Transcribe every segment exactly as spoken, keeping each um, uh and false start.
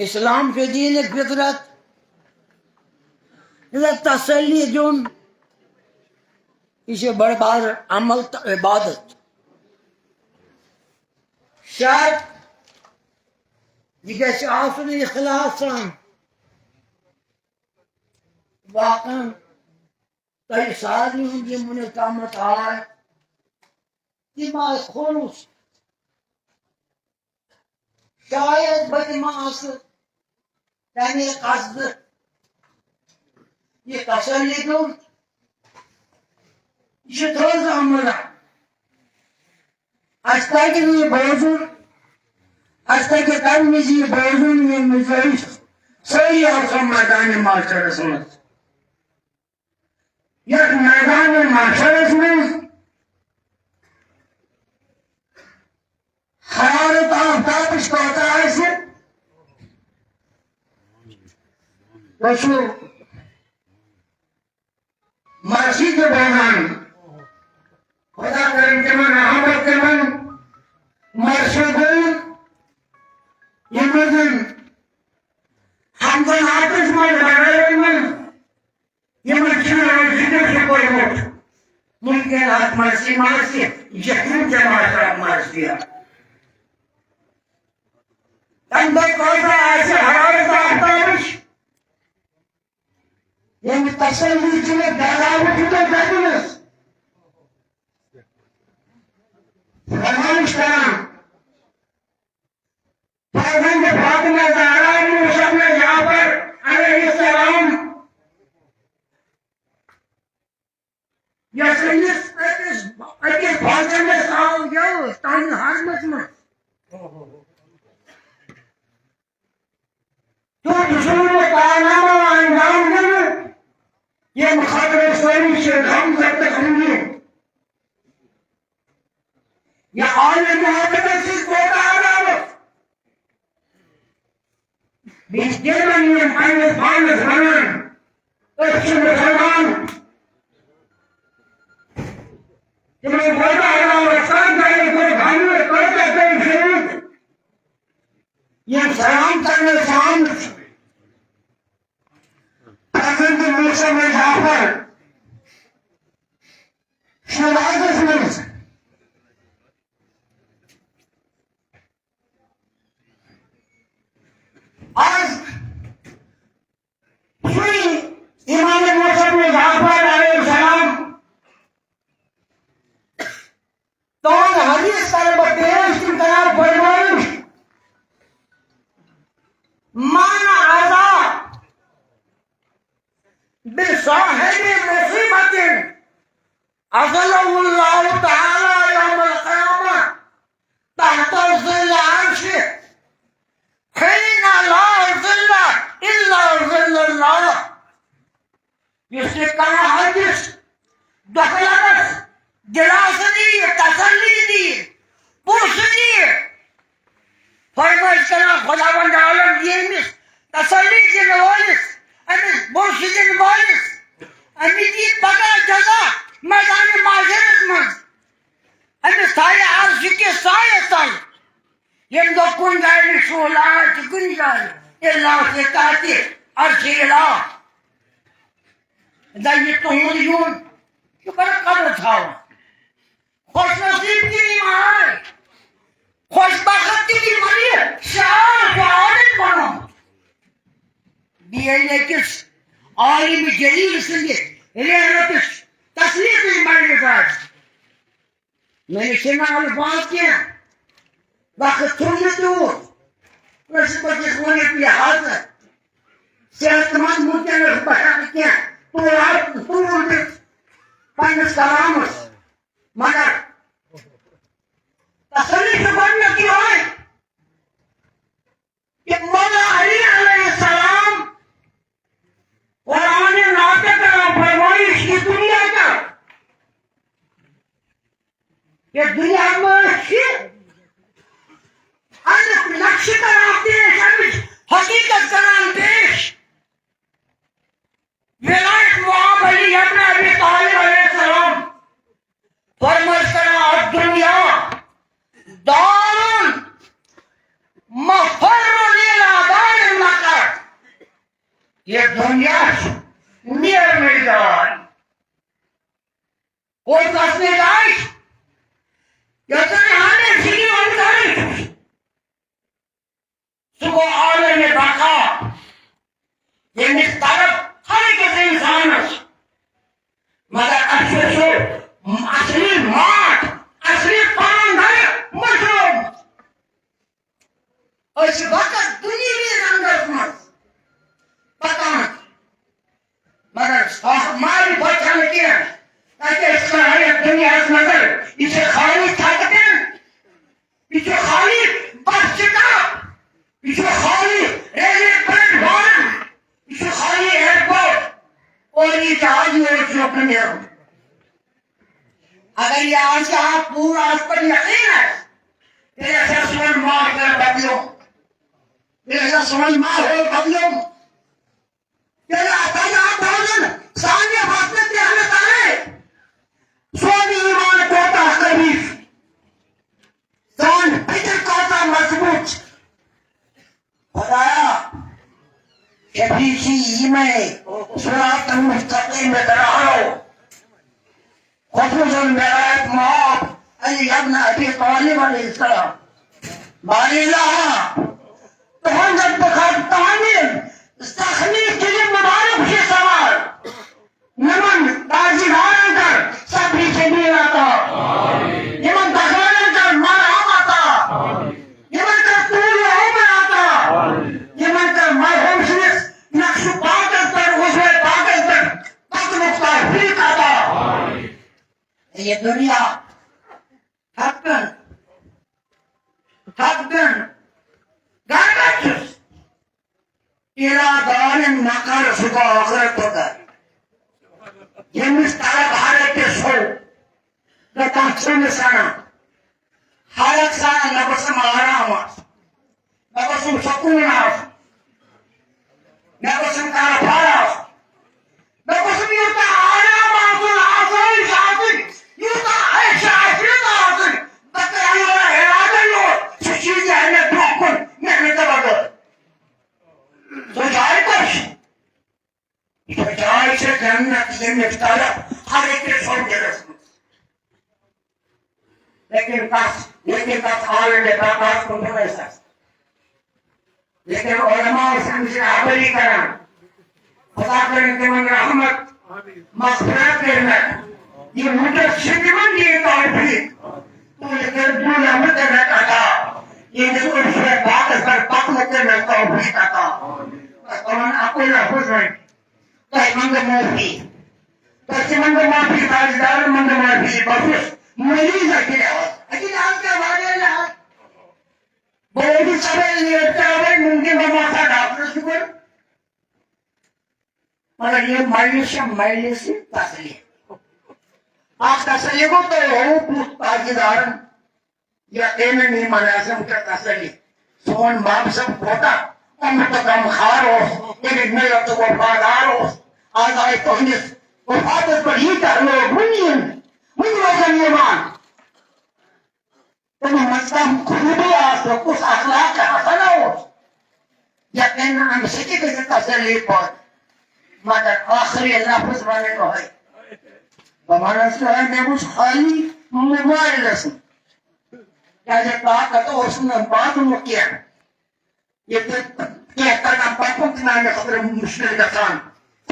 اسلام چھُ دین فطرت۔ یہِ تسلی دیُن، یہِ چھُ بڑٕ بار عمل تہٕ عبادت۔ شرط، یہِ گژھِ آسُن اخلاص سان۔ واقعاً تۄہہِ سارنٕے ہُنٛد یِم وٕنیُک تامَتھ آے، تِم آے خلوص۔ شاید بہٕ تہِ ما آسہٕ تَمے قصدٕ۔ یہِ تسلی دیُن، یہِ چھُ تھٔز عمل۔ اَسہِ تَگہِ نہٕ یہِ بوزُن، اَسہِ تَگہِ تَمہِ وِزِ یہِ بوزُن، ییٚمہِ وِزِ أسۍ سٲری آسو میدانِ محشرَس منٛز۔ یتھ میدان محشرس منٛز حرارت آفتابٕچ کۭژاہ آسہِ، تُہۍ چھِو مسجد بوزان۔ خدا کرن تِمن، رحمت تِمن مرشدن، یِم زن حمزن آتش منٛز لڑٲے منٛز یِمن چھُنہٕ رٲضی تہِ چھُ کوٚرمُت۔ ممکن اتھ منٛز یہِ ما آسہِ، یہِ چھُ جماعت منٛز تہِ۔ تَمہِ دۄہ کۭژاہ آسہِ حرارت آفتابٕچ؟ ییٚمہِ تسلی چھُنہٕ ڈراوُن چھُ تۄہہِ تَتہِ منٛز۔ فرمٲیِش کران۔ فرزند فاطمہ زہرا موسیٰ ابن جعفر علیہ السلام یۄس أمِس أکِس، أکِس فاطمس آو یَلہٕ تَمہِ حرمس منٛز۔ تیُتھ ظلم و کارنامہ انجام دِنہٕ، ییٚمہِ خٲطرٕ سٲری چھِ غمزدٕ غمگیٖن۔ یہِ آل محبتس سۭتۍ کوتاہ عداوت۔ بیٚیہِ تِمن یِم پننِس پانس ونان، أسۍ چھِ مسلمان۔ تِمن کوتاہ عداوت، کتھ جایہِ کوٚر حملہٕ، کۭتیاہ پیٚیہِ شہیٖد۔ یِم سلام کرنس آمٕتۍ۔ حضرت موسیٰ بن جعفر شیرازس منٛز۔ آز چھُے امام موسیٰ بن جعفر علیہ السلام تہنٛد حدیث کرٕ بہٕ پیش، تِم کران فرمٲیِش۔ من عزا بصاحب مصیبة أظله الله تعالى يوم القيامة تحت ظل عرشه حين لا ظل إلا ظل الله۔ یُس یہِ کانٛہہ حدیث دۄکھٕ لگس، دلاسہٕ دِیہِ، تسلی دِیہِ، پونٛسہٕ دِیہِ، فرمٲیِش کران خداوند عالم دِیہِ أمِس تسلی دِنہٕ وٲلِس، أمِس پونٛسہٕ دِنہٕ وٲلِس، أمِس دِیہِ پگاہ جزا میدانِ محشرس منٛز۔ أمِس تھایہِ عرشہِ کِس سایس تل۔ ییٚمہِ دۄہ کُنہِ جایہِ نہٕ شُہلہٕ آسہِ، کُنہِ جایہِ، الا فی تحت عرش الہ۔ دَپہِ، یہِ تُہُنٛد یُن، یہِ چھُ بڑٕ قدر تھاوان۔ خوش نصیب تہِ یِم آے، خوش بخت تہِ یِم آے، شعار چھُ عابد بنومُت۔ بیٚیہِ ییٚلہِ أکِس عالم جلیل سٕنٛدِ رحلتٕچ تسلیتٕچ مجلس آسہِ، مےٚ نِش چھِنہٕ الفاظ کینٛہہ، وقت چھُم نہٕ تیوٗت۔ أسۍ پٔکِس وۄنۍ یہِ حضرت صحت مند وٕنکیٚنَس بہٕ ہٮ۪کہٕ کینٛہہ تور توٗل دِتھ پننِس کلامس، مگر تسلی چھِ گۄڈٕنیتھ یِہوٚے۔ کہ مولا علی علیہ السلام قرآن ناطق کران فرمائش کی دنیا کا، کہ دنیا میں شرک، امیُک نقشہٕ کران پیش، امیُک حقیقت کران پیش۔ ولایت معاب علی ابن ابی طالب علیہ السلام فرمائش کران، الدنیا دار یہ دنیا چھُ نیرنٕچ جاے۔ کوٚت گژھنٕچ جاے چھِ؟ یۄس زن ہمیشگی منٛز کرٕنۍ چھُ۔ سُہ گوٚو عالم بقا، ییٚمِچ طلب ہر أکِس انسانس۔ مگر اَسہِ چھُ اصلی ماٹھ، اصلی پانہٕ گرٕ مٔشرٲومٕژ۔ أسۍ چھِ فقط دُنیاوی رنگس منٛز پکان، مگر صاف معرفت چھنہٕ کینٛہہ۔ تتہِ ٲسۍ کران یتھ دُنیاہس نظر، یہِ چھِ خٲلی تھکہٕ دِنۍ، یہِ چھُ خٲلی بس سٹاپ، یہِ چھُ خٲلی ریلوے پلیٹ فارم، یہِ چھُ خٲلی ایئرپورٹ، اور یہِ جہاز یور چھُ یوکُن نیرُن۔ اگر یہِ آز کانٛہہ پوٗرٕ اَتھ پٮ۪ٹھ یقیٖن آسہِ، تیٚلہِ ہسا سون ماحول بدلیومُت۔ تیٚلہِ ہسا سون ماحول بدلیومُت۔ تیٚلہِ ہسا یاد تھاوُن، سانہِ وقتہٕ پٮ۪ٹھٕ تانۍ سون ایمان کوتاہ قوی چھُ، سٲنۍ فکر کۭژاہ مضبوٗط چھِ۔ خدایا، شفیع چھِ یِمے صراط المستقیٖم پٮ۪ٹھ راہو۔ خصوصاً مےٚ آیت معاف علی ابن ابی طالب علیہ السلام۔ باری اللہ، تُہنٛد بخار تہنٛدِ زخمی دِلہِ مُبارک چھِ سوال۔ یِمن تاجدارن کر صبر جمیل عطا۔ یِمن دکانن کر مرہم عطا۔ یِمن کر طول عمر عطا۔ یِمن کر مرحوم سٕنٛدِس نقش پاکس پٮ۪ٹھ، عضو پاکس پٮ۪ٹھ پکنُک توفیق عطا۔ یہ دنیا تھکن، تھکن، گرگٹ چھُس۔ ارادارن مکر سُہ گوٚو ٲخرت تہٕ گرٕ۔ ییٚمِس طرف ہر أکِس سُہ، نہ تَتھ چھُنہٕ سَنان۔ ہر أکۍ سان مےٚ گوٚژھ یِم آرام آسُن۔ مےٚ گوٚژھ یِم سکوٗن آسُن۔ مےٚ گوٚژھ یِم طرف ہر آسُن۔ مےٚ گوٚژھ یِم یوٗتاہ آرام آسُن، آسٲیِش آسٕنۍ، یوٗتاہ عیش عشرت آسٕنۍ۔ بہٕ کَرٕ یورٕ ارادٕ یور، سُہ چیٖز یی ہا مےٚ برٛونٛہہ کُن محنتہٕ بغٲر۔ سۄ جاے کۄس چھِ؟ سۄ جاے چھِ جنت، ییٚمیُک طلب ہر أکِس سونٛچرَس منٛز۔ لیکن تَس، لیکن تَس عالم بقاہَس کُن چھُنہٕ احساس۔ لیکن علماء ٲسۍ اَمہِ سۭتۍ رہبری کران۔ خدا کٔرِن تِمن رحمت، مغفرت کٔرِنَکھ۔ یہِ مُدت چھِ تِمن دِنۍ توفیق۔ تُلہِ کٔرۍ دُنیا مُدت عطا۔ یِہِنٛدِس عرفے پاکس پٮ۪ٹھ پکنُک کٔرِنَکھ توفیق عطا۔ بس تِمن اَکُے لفظ وۄنۍ۔ تۄہہِ منٛگہٕ معٲفی۔ تۄہہِ تہِ منٛگہٕ معٲفی، تاجدارن منٛگہٕ معٲفی۔ بہٕ چھُس مریض اَکہِ لحاظ۔ اَکہِ لحاظ کیٛاہ واریاہ لحاظ؟ بہٕ اوسُس صبحٲے لیٹ تہِ آوے، مُمکِن بہٕ واتہٕ ہا ڈاکٹرس نِش۔ مگر یہِ مجلس چھےٚ مجلس تسلی۔ اکھ تسلی گوٚو تۄہہِ ہووُ بُتھ تاجدارن، یقیناً یہِ ملازم چھےٚ تسلی۔ سون باب صٲب کوٗتاہ عمر تہٕ غمخار اوس، تٔمِس مِلت تہٕ وفادار اوس۔ آز آیہِ تُہنٛدِس وفاتس پٮ۪ٹھ ییٖتیٛاہ لوٗکھ، وُنہِ یِن، وُنہِ روزن یِوان۔ تِمن منٛز کم خوٗبی آسہٕ، کُس اخلاق حسنہ اوس، یقیناً امہِ سۭتۍ تہِ گژھِ تسلی پٲدٕ۔ مگر ٲخری لفظ ونہٕ یِہوٚے، بہٕ ونس یِہوٚے، مےٚ وُچھ خٲلی موبایلس منٛز، کیازِ طاقت اوس نہٕ باطنُک کینٛہہ۔ ییٚتہِ کینٛہہ قدم پکُن تہِ میانہِ خٲطرٕ مُشکِل گژھان۔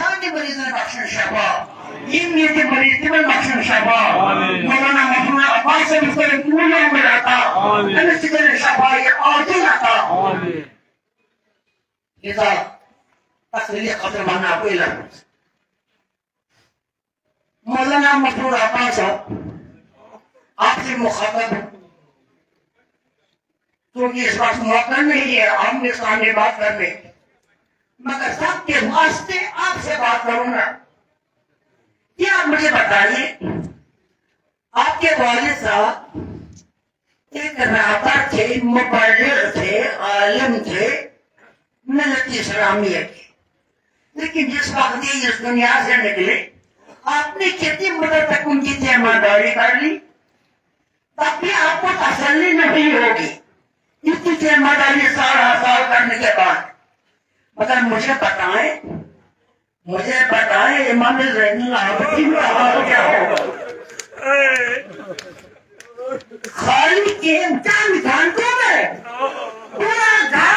سانہِ مریضن بخشن شفا۔ یِم ییٚتہِ مریض تِمن بخشن شفا۔ آمین۔ مولانا محمد عباس صٲبس کٔرِن طول عمر عطا۔ آمین۔ أمِس تہِ کٔرِن شفا عاجل عطا۔ آمین۔ لہذا تسلی خٲطرٕ ونہٕ اکُے لفظ۔ مولانا مسرور عطا صاحب، آپ سے مخاطب ہوں۔ چونکہ اس وقت موقع نہیں ہے آمنے سامنے بات کرنے، مگر سب کے واسطے آپ سے بات کروں گا۔ یہ آپ مجھے بتائیے، آپ کے والد صاحب ایک رہبر تھے، مبلغ تھے، عالم تھے، ملت اسلامیہ کے۔ لیکن جس وقت یہ اس دنیا سے نکلے، آپ نے کتنی مدت تک ان کی ذمہ داری کر لی، تب بھی آپ کو تسلی نہیں ہوگی اتنی ذمہ داری سال ہر سال کرنے کے بعد۔ مگر مجھے بتائیں، مجھے بتائیں، امام زین العابدین کا حال کیا ہوگا؟ خالی قیمتاں نکھانتوں میں پورا گھر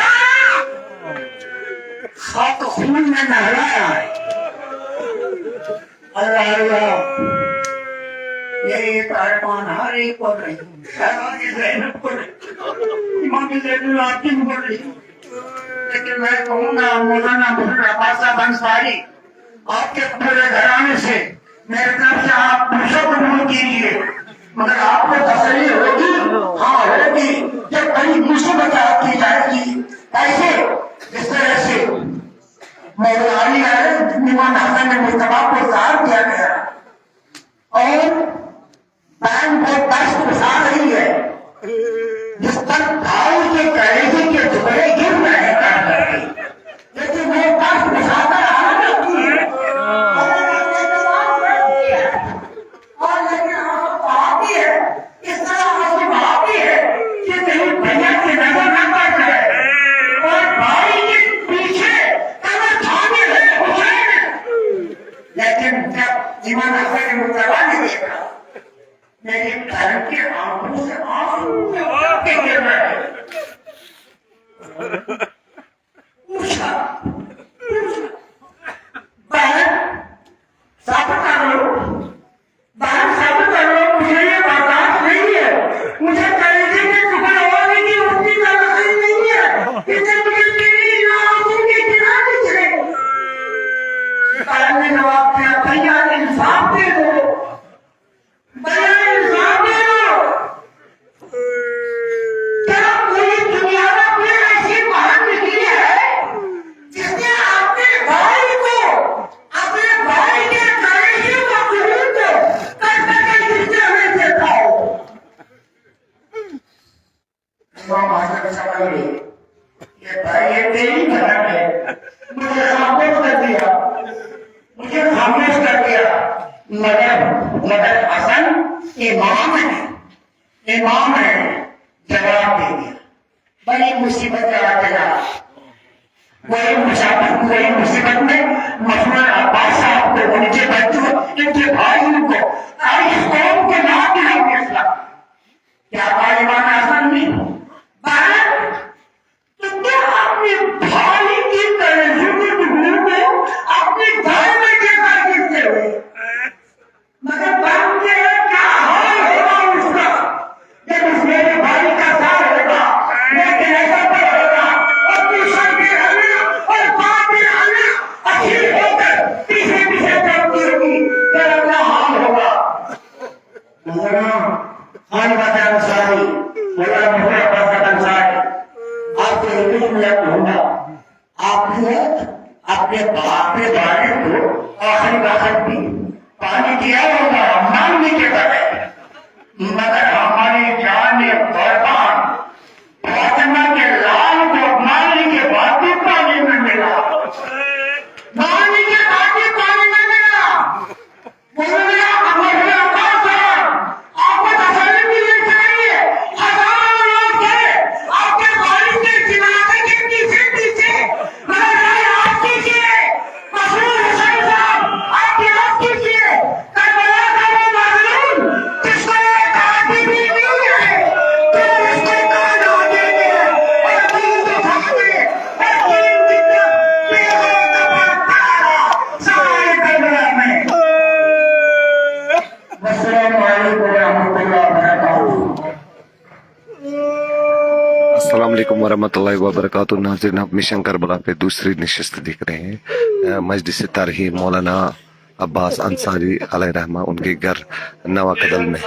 خاک خون میں نہلایا ہے۔ اللہ اللہ، یہ ارمان ہر ایک کو نہیں، شہزادی زینب کو نہیں، امام زین العابدین کو نہیں۔ لیکن میں کہوں گا، مولانا محمد عباس صاحب انصاری، آپ کے پورے گھرانے سے میرے طرف سے آپ پوچھو قبول کیجیے، مگر آپ کو تسلی ہوگی، ہاں ہوگی، کہ بڑی مصیبت آپ کی جائے گی۔ کیسے؟ جس طرح سے مولا علی علیہ امام حسن مجتبیٰ کو زار کیا گیا اور بہن وہ تشت اٹھا رہی ہے، جس پر بھائی کے کلیجے کے ٹکڑے گر رہے ہیں، لیکن وہ تشت اٹھا کر آ رہی ہے۔ اور لیکن آپ آتی ہے، اس طرح آپ آتی ہے کہ کہیں بھیا کی نظر نہ پڑ جائے اور بھائی کے پیچھے کمر تھامے ہے حسین۔ لیکن جب امام حسن مجتبیٰ نے دیکھا، میرے بہن کے آنکھوں سے آنسو کے گر رہے۔ پوچھا، پوچھا، بہن، صبر کر لو، بہن، صبر کر لو، مجھے یہ برداشت نہیں ہے، مجھے کلیجے کے ٹکڑے ہونے کی اتنی تلخی نہیں ہے کہ جب مجھے تیری ان آنسو کی گرا نکلے۔ بہن نے جواب دیا، بھیا، انصاف دے دو، بھیا، انصاف دے دو۔ کیا پوری دنیا میں کوئی ایسی بہن نکلی ہے جس نے اپنے بھائی کو، اپنے بھائی کے کلیجے کو، خون کو کٹ کر کے گرتے ہوئے دیکھا ہو؟ امام حسن صاحب نے، یہ بھائی، یہ تیری بہن ہے، مجھے خاموش کر دیا، مجھے خاموش کر دیا۔ مگر، مگر حسن امام ہے، امام ہے، جواب دے دیا۔ بڑی مصیبت کا آ گیا، وہی مصیبت، وہی مصیبت میں مخدوم عباس صاحب کو، ان کے بچوں، ان کے بھائیوں کو، اور اس قوم کو نہ دیا فیصلہ۔ کیا بھائی امام حسن نے؟ بہن، تو کیا اپنے بھائی کی کلیجے کے ٹکڑوں کو اپنے گھر میں کے ساتھ گرتے ہوئے؟ مگر بہن کے کیا حال ہوگا اس کا، جب اس میرے بھائی کا سر ہوگا، میرے جنازہ پر ہوگا، اور دوسرا بھی آنا اور باپ بھی آنا، اخیر ہو کر پیچھے پیچھے چلتی ہوگی، پھر اپنا حال ہوگا۔ مولانا خان بادشاہ انصاری، مولانا محمد عباس انصاری، آپ کو ایک منٹ دوں گا۔ آپ نے اپنے باپ کے بھائی کو آخری وقت بھی پانی دیا ہوگا، مانگنے کے بغیر۔ مگر ہماری جان قربان فاطمہ کے لال کو مانگنے کے بعد بھی پانی نہ ملا، مانگنے کے بعد بھی پانی نہ ملا۔ مولانا محمد عباس صاحب، آپ کو تسلی ملنی چاہیے۔ ہزاروں لوگ تھے آپ کے والد کے جنازے کے پیچھے پیچھے، مگر ذرا یاد کیجیے، مسرور حسین صاحب، آپ یاد کیجیے، کربلا کا وہ مظلوم جس کو ایک آدمی بھی نہیں ہے، تو اس کو کہاں جاتے ہیں اور دین دکھاتے ہیں اور دین کی طرف پیغام کا پھیلاتا رہا سارے کربلا میں۔ السلام علیکم ورحمۃ اللہ وبرکاتہ۔ السلام علیکم ورحمۃ اللہ وبرکاتہ۔ ناظرین، آپ مشن کربلا پہ دوسری نشست دیکھ رہے ہیں۔ مجلس ترحیم مولانا عباس انصاری علیہ رحمہ، ان کے گھر نوا کدل میں۔